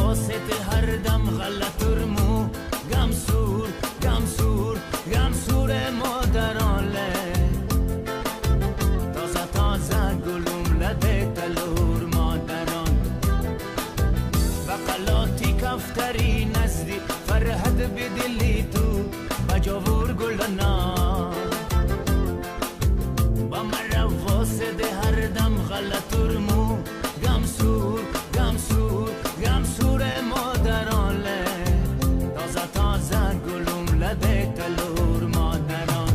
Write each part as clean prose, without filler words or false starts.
واسط هر دم غلط مو گمسور گمسور گمسور مادران له تازه تازه گلوم لده تلور مادران بقلاتی کفتری نزدی فرهد بدلی تو بجاور گلنا با مرا واسط هر دم غلط مو گمسور گمسور گمسور مادران له تازه تازه گلوم لده تلور مادران.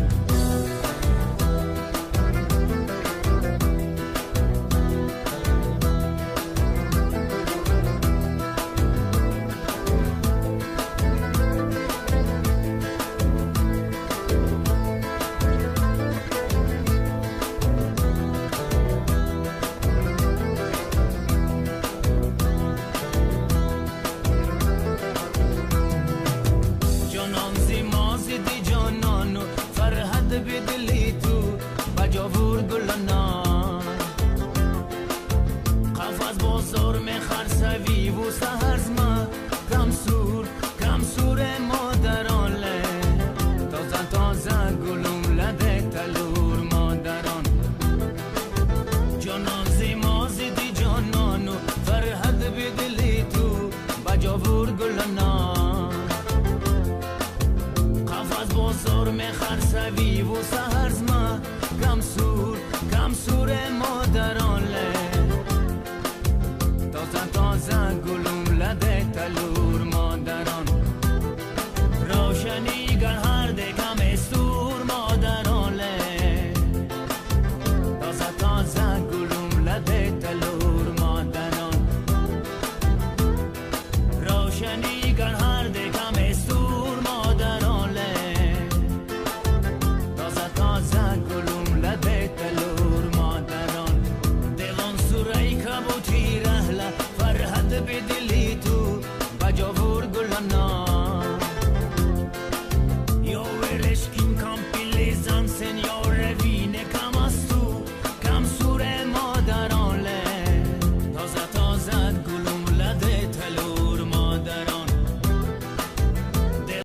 بدلی تو بجاور گلنا قفز بازار میخرسوی و سهرز ما کمسور کمسور مادران له تازه تازه گلوم لده تلور مادران جانان زی مازدی جانانو فرهد بدلی تو بجاور